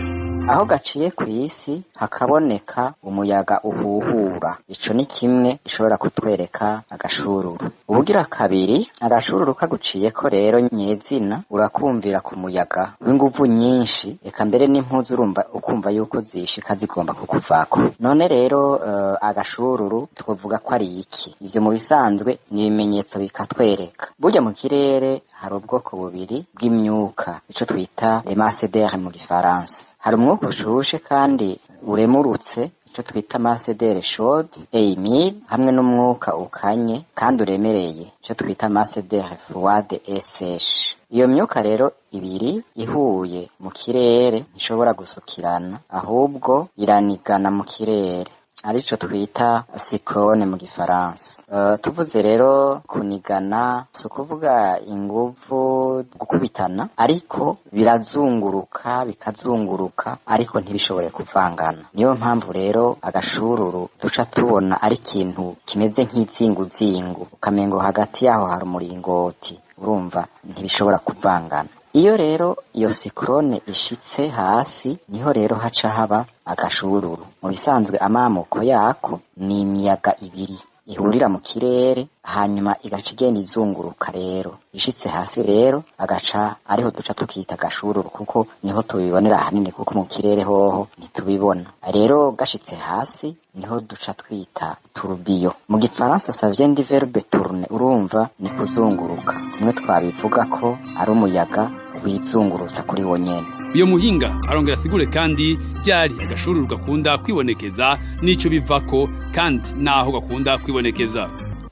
Aho gaciye ku isi hakaboneka umuyaga uhuhura, ico ni kimwe gishobora kutwereka agashururu. Ubugira kabiri, agashururu kaguciyeko rero nyezina urakumvira ku muyaga w'inguvu nyinshi, eka mbere n'impuzu urumva ukumva yuko zishika zigomba kukuvako. None rero agashururu twovuga ko ari iki? Ivyo mu bisanzwe ni ibimenyetso bikatwereka. Burya mu kirere hari ubwoko bubiri bw'imyuka, ico twita les masses d'air mu gifaransa. Hari umwuka ushushe kandi uremurutse, ico twita masse d'air chaude et humide, hamwe n'umwuka ukanye kandi uremereye, ico twita masse d'air froide et sèche. Iyo myuka rero ibiri ihuye mu kirere ntishobora gusukirana, ahubwo iranigana mu kirere, arico twita cyclone mu gifaransa. Tuvuze rero kunigana, si ukuvuga inguvu gukubitana, ariko birazunguruka, bikazunguruka, ariko ntibishobore kuvangana. Niyo mpamvu rero agashururu duca tubona ari ikintu kimeze nk'izinguzingu, ukamengo hagati yaho hari umuringoti, urumva ntibishobora kuvangana. Iyo rero iyo cyclone ishitse hasi, niho rero haca haba agashururu. Mu bisanzwe amamuko yako ni imiyaga ibiri ihurira mu kirere, hanyuma igaca igenda izunguruka. Rero ishitse hasi rero agaca ariho duca tukita agashururu, kuko niho tubibonera ahanini, kuko mu kirere hoho ntitubibona. Rero gashitse hasi niho duca twita tourbillon. Mu gifaransa ça vient du verbe tourner, urumva ni kuzunguruka, kumwe twabivuga ko ari umuyaga wizungurutsa kuri wo nyene. Uyo muhinga arongera asigure kandi ryari agashururu gakunda kwibonekeza, n'ico bivako, kandi naho gakunda kwibonekeza.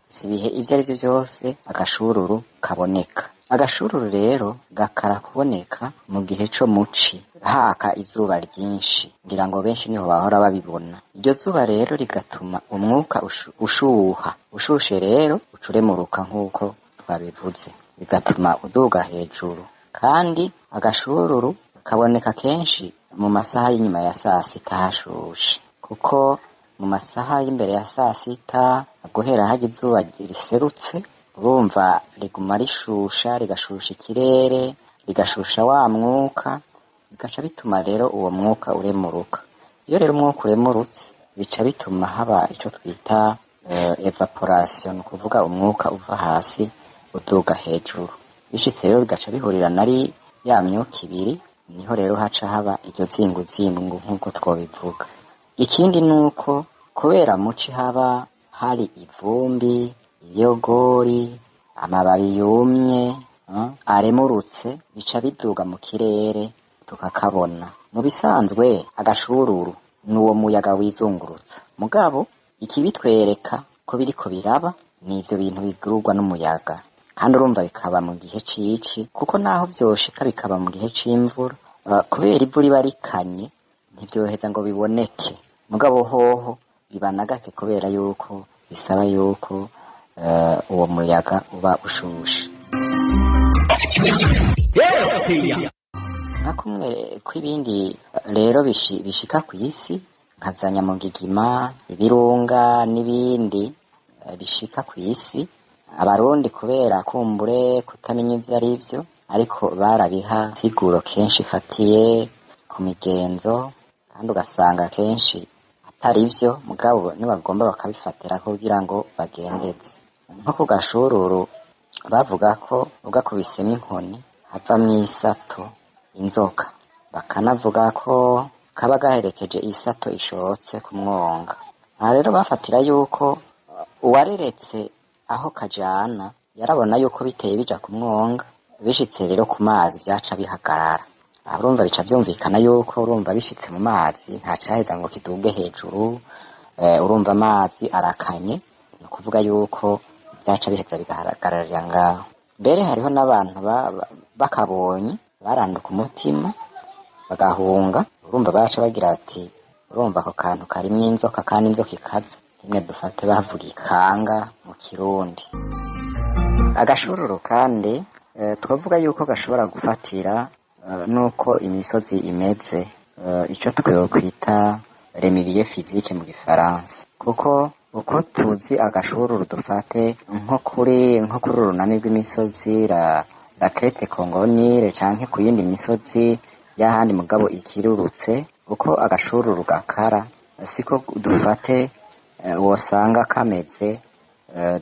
Si ibihe ivyo ari vyo vyose agashururu kaboneka. Agashururu rero gakara kuboneka mu gihe co muci, haka izuba ryinshi, ngira ngo benshi niho bahora babibona. Iryo zuba rero rigatuma umwuka ushuha, ushushe rero ucuremuruka nk'uko twabivuze, bigatuma uduga hejuru. Kandi agashururu kaboneka kenshi mu masaha y'inyuma ya saa sita hashushe, kuko mu masaha y'imbere ya saa sita guhera harya izuba riserutse, urumva riguma rishusha, rigashusha ikirere, rigashusha wa mwuka, bigaca bituma rero uwo mwuka uremuruka. Iyo rero umwuka uremurutse, bica bituma haba ico twita évaporation, ni ukuvuga umwuka uva hasi. uduga hejuru. Bishitse rero bigaca bihurirana ari ya myuka ibiri, niho rero haca haba iryo zinguzingu nk'uko twobivuga. Ikindi nuko kubera muci haba hari ivumbi, ibiyogori, amababi yumye aremurutse, bica biduga mu kirere tukakabona. Mu bisanzwe agashururu ni uwo muyaga wizungurutsa, mugabo ikibitwereka ko biriko biraba ni ivyo bintu bigururwa n'umuyaga. Kandi urumva bikaba mu gihe cici, kuko naho vyoshika bikaba mu gihe c'imvura, kubera ivu riba rikanye ntivyoheza ngo biboneke. Mugabo hoho biba na gake kubera yuko bisaba yuko uwo muyaga uba ushushe. Nka kumwe kw'ibindi rero bishika kw'isi, nka za nyamugigima, ibirunga n'ibindi bishika kw'isi, Abarundi kubera kumbure kutamenya ivyo ari vyo, ariko barabiha siguro kenshi ifatiye ku migenzo, kandi ugasanga kenshi atari vyo, mugabo nibagomba bakabifatira kugira ngo bagendeze. Nko ku gashururu bavuga ko ugakubisemwo inkoni havamwo isato inzoka, bakanavuga ko kaba gaherekeje isato ishotse ku mwonga. Aha rero bafatira yuko uwareretse aho kajana yarabona yuko biteye bija ku mwonga, bishitse rero ku mazi vyaca bihagarara. Aho urumva bica vyumvikana yuko urumva bishitse mu mazi ntacaheza ngo kiduge hejuru, urumva amazi arakanye, ni ukuvuga yuko vyaca biheza bigahagararira ngaho. Mbere hariho n'abantu bakabonye baranduka umutima bagahunga, urumva baca bagira ati urumva ako kantu karimwo inzoka kandi inzoka ikaze. Rimwe dufate bavuga ikanga mu Kirundi. Agashururu kandi twavuga yuko gashobora gufatira nuko imisozi imeze, ico twokwita les milieux physiques mu gifaransa, kuko uko tuzi agashururu dufate nko kuri urunani rw'imisozi la crête Congo-Nil canke ku yindi misozi y'ahandi mugabo ikirurutse, uko agashururu gakara siko dufate wosanga kameze.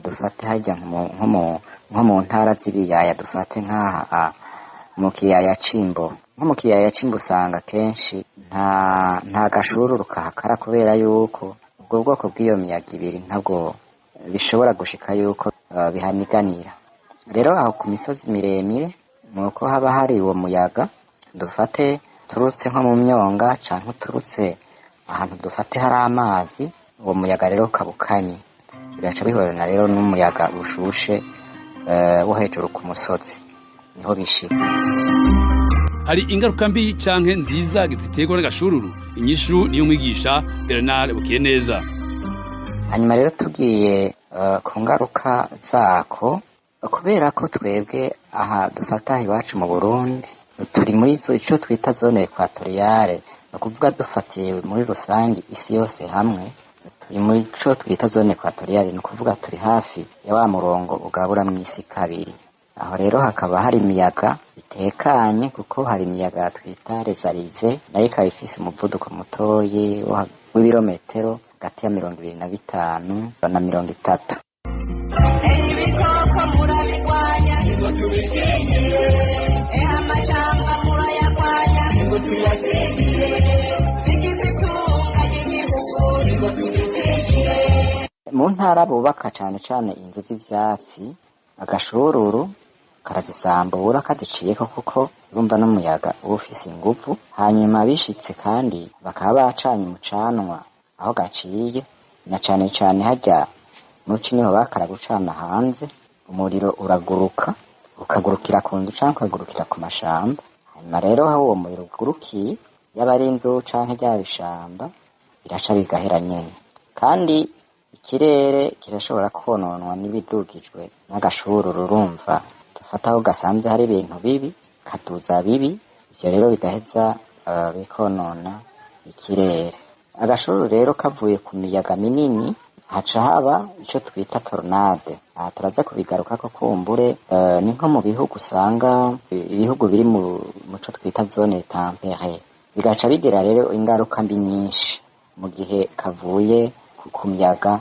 Dufate harya nko mu ntara z'ibiyaya, dufate nk'aha mu kiyaya c'Imbo. Nko mu kiyaya c'Imbo usanga kenshi nta gashururu kahakara, kubera yuko ubwo bwoko bw'iyo miyaga ibiri ntabwo bishobora gushika yuko bihaniganira. Rero aho ku misozi miremire nuko haba hari uwo muyaga, dufate turutse nko mu myonga canke uturutse ahantu dufate hari amazi, uwo muyaga rero ukabukanye, bigaca bihorana rero n'umuyaga ushushe wo hejuru ku musozi, niho bishika. Hari ingaruka mbi canke nziza ziterwa n'agashururu? Inyishu niyo mwigisha Bernard Bukiyeneza. Hanyuma rero tugiye ku ngaruka zako, kubera ko twebwe aha dufata iwacu mu Burundi turi muri ico twita zone equatoriale, ni ukuvuga dufatiye muri rusange isi yose hamwe turi muri ico twita zone equatoriale, ni ukuvuga turi hafi ya wa murongo ugabura mw'isi kabiri. Aho rero hakaba hari imiyaga itekanye, kuko hari imiyaga twita rezarize, nayo ikaba ifise umuvuduko mutoyi w'ibirometero hagati ya 25 na 30. Ibikoko murabigwanya ngo tubikingire, amashamba murayagwanya ngo tuyakingire, bigize itunga ry'igihugu ngo tubikingire. Mu ntara bubaka cane cane inzu z'ivyatsi, agashururu karazisambura kaziciyeko, kuko urumva n'umuyaga uba ufise inguvu. Hanyuma bishitse kandi bakaba bacanye umucanwa aho gaciye, na cane cane harya muci niho bakara gucana hanze, umuriro uraguruka ukagurukira ku nzu canke ukagurukira ku mashamba. Hanyuma rero aho uwo muriro ugurukiye, yaba ari inzu canke ryaba ishamba, biraca bigahera nyene. Kandi ikirere kirashobora kononwa n'ibidugijwe n'agashururu. Urumva dufata aho gasanze hari ibintu bibi, kaduza bibi, ivyo rero bigaheza bikonona ikirere. Agashururu rero kavuye ku miyaga minini haca haba ico twita tornade. Aha turaza kubigarukako kumbure, ni nko mu bihugu usanga ibihugu biri mu muco twita zone tempérée, bigaca bigira rero ingaruka mbi nyinshi mu gihe kavuye ku miyaga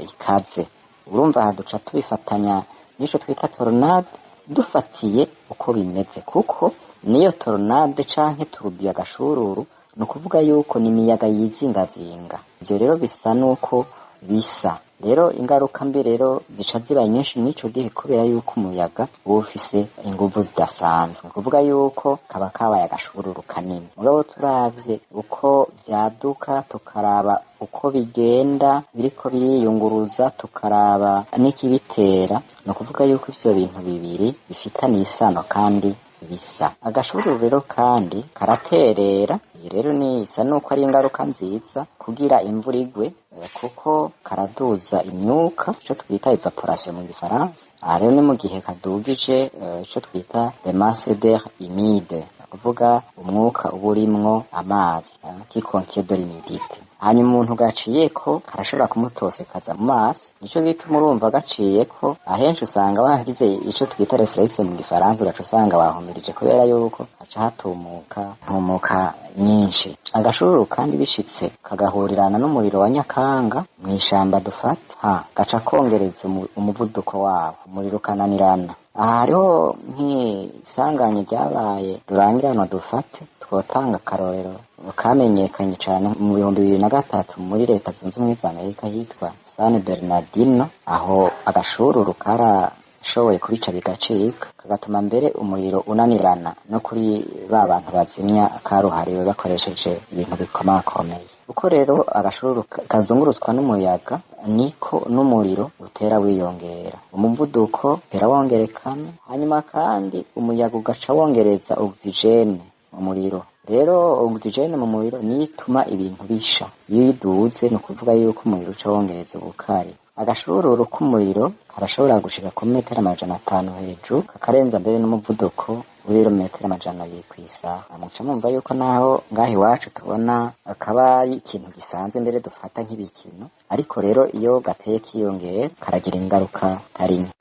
ikaze. Urumva aha duca tubifatanya n'ico twita tornade dufatiye uko bimeze, kuko niyo tornade canke turubi agashururu ni ukuvuga yuko ni imiyaga yizingazinga. Ivyo rero bisa nuko bisa rero ingaruka mbi rero zica ziba nyinshi mw'ico gihe, kubera yuko umuyaga uba ufise inguvu zidasanzwe, kuvuga yuko kaba kabaye agashururu kanini. Mugabo turavye uko vyaduka, tukaraba uko bigenda biriko biriyunguruza, tukaraba n'ikibitera, ni ukuvuga yuko ivyo bintu bibiri bifitaniye isano kandi bisa. Agashururu rero kandi karaterera. Iyi rero ni isa nuko ari ingaruka nziza kugira imvura igwe, kuko karaduza imyuka, ico twita evaporation mu gifaransa. Aha rero ni mu gihe kadugije ico twita les masses d'air humide, kuvuga umwuka uba urimwo amazi, qui contient de l'humidité. Hanyuma umuntu gaciyeko karashobora kumutosekaza mu maso, nico gituma urumva gaciyeko ahenshi usanga bagize ico twita reflexe mu gifaransa, ugaca usanga bahumirije kubera yuko haca hatumuka ntumuka nyinshi. Agashururu kandi bishitse kagahurirana n'umuriro wa nyakanga mw'ishamba dufata, ha gaca kongereza umuvuduko wawo, umuriro ukananirana. Aha hariho nk'isanganya ryabaye rurangiranwa dufate, twotanga akarorero kamenyekanye cane mu 2003 muri Leta Zunze Ubumwe za Amerika hitwa San Bernardino, aho agashururu karashoboye kubica bigacika, kagatuma mbere umuriro unanirana no kuri ba bantu bazimya karuhariwe bakoresheje ibintu bikomakomeye. Uko rero agashururu kazungurutswa n'umuyaga niko n'umuriro utera wiyongera, umuvuduko utera wongerekana, hanyuma kandi umuyaga ugaca wongereza oxygene mu muriro. Rero oxygene mu muriro niyo ituma ibintu bisha, iyo iduze ni ukuvuga yuko umuriro uca wongereza ubukare. Agashururu k'umuriro karashobora gushika ku metero 500 hejuru, kakarenza mbere n'umuvuduko w'ibirometero 200 kw'isaha. Muca mumva yuko naho ngaha iwacu tubona akaba ari ikintu gisanzwe mbere dufata nk'ibikino, ariko rero iyo gateye kiyongera karagira ingaruka tari nke.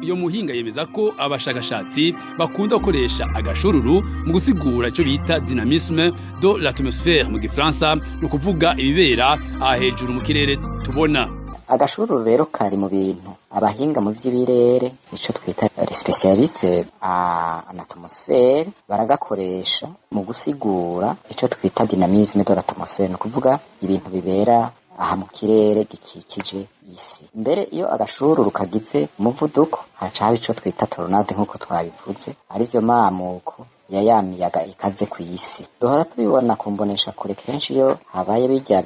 Iyo muhinga yemeza ko abashakashatsi bakunda gukoresha agashururu mu gusigura ico bita dynamisme de l'atmosphère mu gifaransa, ni ukuvuga ibibera aha hejuru mu kirere tubona. Agashururu rero kari mu bintu abahinga mu vy'ibirere, ico twita les spécialistes en atmosphère, baragakoresha mu gusigura ico twita dynamisme de l'atmosphère, ni ukuvuga ibintu bibera aha mu kirere gikikije isi. Mbere iyo agashururu kagize umuvuduko haca haba ico twita tornade nk'uko twabivuze, arivyo mamuko ya ya miyaga ikaze kw'isi. Duhora tubibona ku mbonesha kure kenshi iyo habaye birya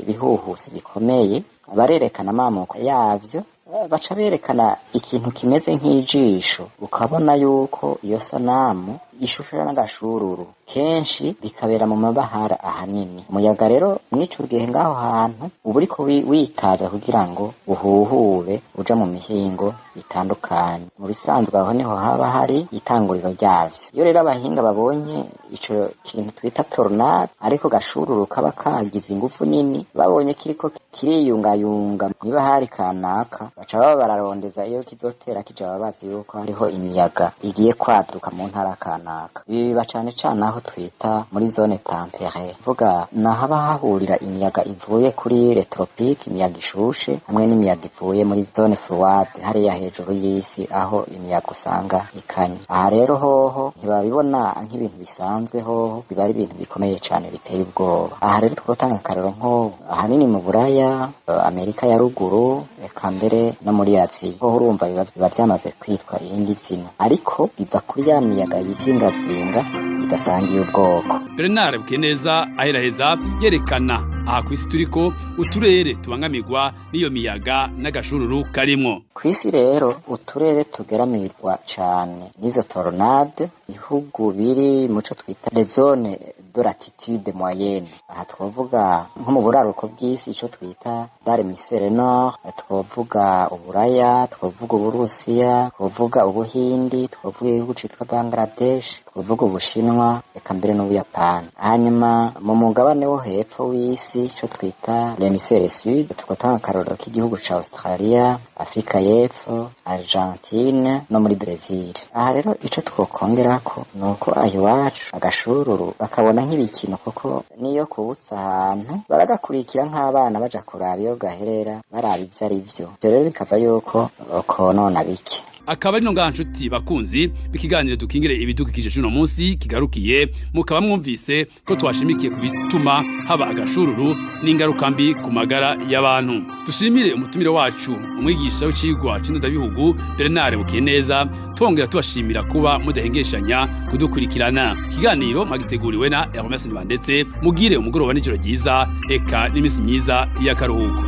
bihuhusi bikomeye, barerekana amamuko yavyo, baca berekana ikintu kimeze nk'ijisho, ukabona yuko iyo sanamu ishusho n'agashururu, kenshi bikabera mu mabahara ahanini. Umuyaga rero mw'ico gihe ngaho hantu uba uriko witaza kugira ngo uhuhure uja mu mihingo itandukanye. Mu bisanzwe aho niho haba hari itanguriro ryavyo. Iyo rero abahinga babonye ico kintu twita tornade, ariko gashururu kaba kagize ingufu nini, babonye kiriko kiriyungayunga mw'ibahari kanaka, baca baba bararondeza iyo kizotera kija, baba bazi yuko hariho imiyaga igiye kwaduka mu ntara kanaka. Ibi biba cane cane aho twita muri zone tempérée, vuga nahaba hahurira imiyaga ivuye kuri les tropiques, imiyaga ishushe, hamwe n'imiyaga ivuye muri zone froide hariya hejuru y'isi, aho imiyaga usanga ikanye. Aha rero hoho ntibabibona nk'ibintu bisanzwe, hoho biba ari ibintu bikomeye cane biteye ubwoba. Aha rero twotanga akarorero nko ahanini mu Buraya, Amerika ya ruguru, eka mbere no muri Aziya. Hoho urumva biba vyamaze kwitwa irindi zina, ariko biva kuri ya miyaga yizingazinga idasangiye ubwoko. Bernard Bukeneza aheraheza yerekana aha kw'isi turiko uturere tubangamirwa n'iyo miyaga n'agashururu karimwo. Kw'isi rero uturere tugeramirwa cane n'izo tornade, ibihugu biri muco twita les zones de latitude moyenne. Aha twovuga nko mu buraruko bw'isi, ico twita dans l'hémisphère nord, twovuga Uburaya, twovuga Uburusiya, twovuga Ubuhindi, twovuga igihugu citwa Bangladesh, twovuga Ubushinwa, eka mbere n'Ubuyapani. Hanyuma mu mugabane wo hepfo w'isi, ico twita l'hémisphère sud, twotanga akarorero k'igihugu ca Australia, Afrika y'Epfo, Argentine no muri Brazil. Aha rero ico twokongerako nuko aha iwacu agashururu bakabona Bakabona nk'ibikino, kuko niyo kubutsa ahantu baragakurikira nk'abana baja kuraba iyo gaherera, baraba ivyo ari vyo. Ivyo rero bikava yuko konona bike. Akaba ari no ngaha, nshuti bakunzi b'ikiganiro Dukingire Ibidukikije cuno munsi kigarukiye. Mukaba mwumvise ko twashimikiye ku bituma haba agashururu n'ingaruka mbi ku magara y'abantu. Dushimire umutumire wacu, umwigisha w'icigwa c'indodabihugu Bernard Bukeneza, twongera tubashimira kuba mudahengeshanya kudukurikirana. Ikiganiro mwagiteguriwe na Hermes Ndetse. Mugire umugoroba n'ijoro ryiza, eka n'iminsi myiza y'akaruhuko.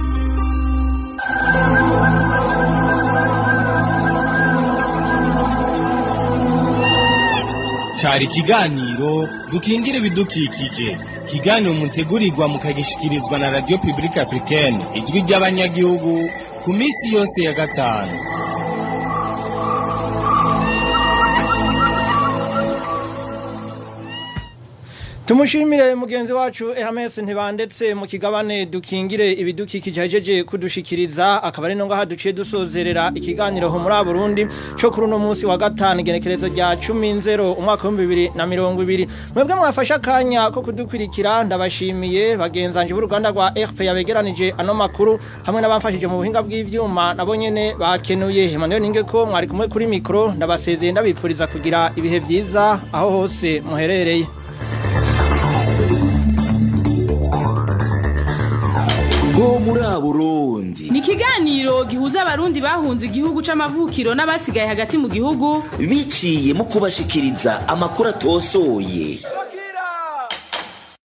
Cari ikiganiro Dukingire Ibidukikije, ikiganiro mutegurirwa mukagishikirizwa na Radio Publique Africaine, Ijwi ry'Abanyagihugu, ku minsi yose ya gatanu. Tumushimire mugenzi wacu Hermes Ntibandetse mu kigabane Dukingire Ibidukikije ahejeje kudushikiriza. Akaba ari no ngaha duciye dusozerera ikiganiro ho muri Burundi cyo kuri uno munsi wa gatanu, igenekerezo rya 10 umwaka wa 2020. Mwebwe mwafashe akanya ko kudukurikira, ndabashimiye. Bagenzanje b'uruganda rwa RP yabegeranije ano makuru hamwe n'abamfashije mu buhinga bw'ivyuma, nabo nyene bakenuye. Emmanuel Ningeko mwari kumwe kuri micro, ndabasezeye, ndabipfuriza kugira ibihe vyiza aho hose muherereye. Ho muri Burundi Ni ikiganiro gihuza Abarundi bahunze igihugu c'amavukiro n'abasigaye hagati mu gihugu biciye mu kubashikiriza amakuru atosoye.